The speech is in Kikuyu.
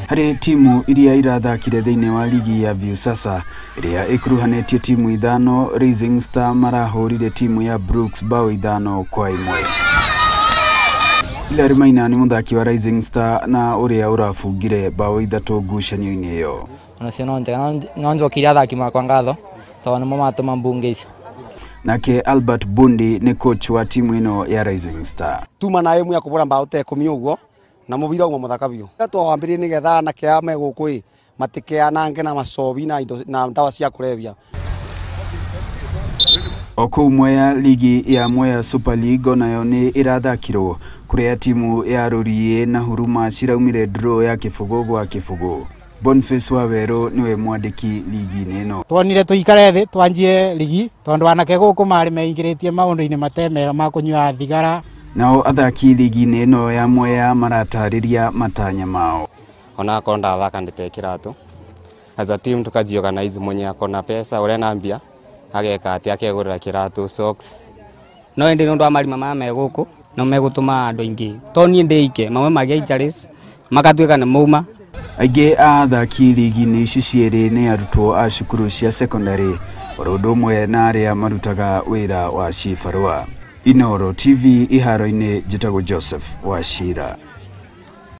Harĩ timu iria irathakire thĩinĩ wa ligi ya Viusasa ĩrĩa ĩkuruhanĩtie timu 5, Rising Star marahũrire timu ya Brooks bao 5-1. Hilary Maina nĩ mũthaki wa Rising Star na ũrĩa ũrabungire bao 3 ngucanio-inĩ ĩyo. Onacio no njega, no njokeire athaki makwa ngatho tondũ nĩmo matũma mbunge icio. Nake Albert Bundi nĩ coach wa timu ĩno ya Rising Star. Tuma na ĩmwe ya kũbũra mbao ta 10 ũguo na mũbira uma mũthaka biũ. Twawambĩrĩrie nĩgetha anake aya me gũkũ ĩ matikeanange na macobi na indo na ndawa cia kũrebia. O kũu Mwea, ligi ya Mwea Super League onayo nĩ ĩrathakirwo kũrĩa timu ya Rũriĩ na Huruma ciraumire draw ya 0-0. Boniface Wawerũ nĩwe mwandĩki ligi-inĩ ĩno. Tuonire tuikare thĩ twanjie ligi tondũ anake gũkũ marĩ meingĩrĩtie maũndũ-inĩ matemega ma kũnyua thigara. Nao athaki ligi-inĩ ĩno ya Mwea maratarĩria matanya mao. Ona akorwo ndathaka ndĩte kĩratũ. As a team tukajiorganize, mwenye akona pesa ũrĩa na mbia ageka atĩ akegũrĩra kĩratũ, socks. No ĩndĩ nĩ ũndũ wa marima maya me gũkũ no megũtũma andũ aingĩ to niĩ ndĩike mamwe magĩa injuries magatuĩka nĩ mauma. Aingĩ a athaki ligi-inĩ ici cierĩ nĩ arutwo a cukuru cia secondary oro ũndũ ũmwe na arĩa marutaga wĩra wa cibarũa. Inooro TV iharo-inĩ, njĩtagwo Joseph Wachira.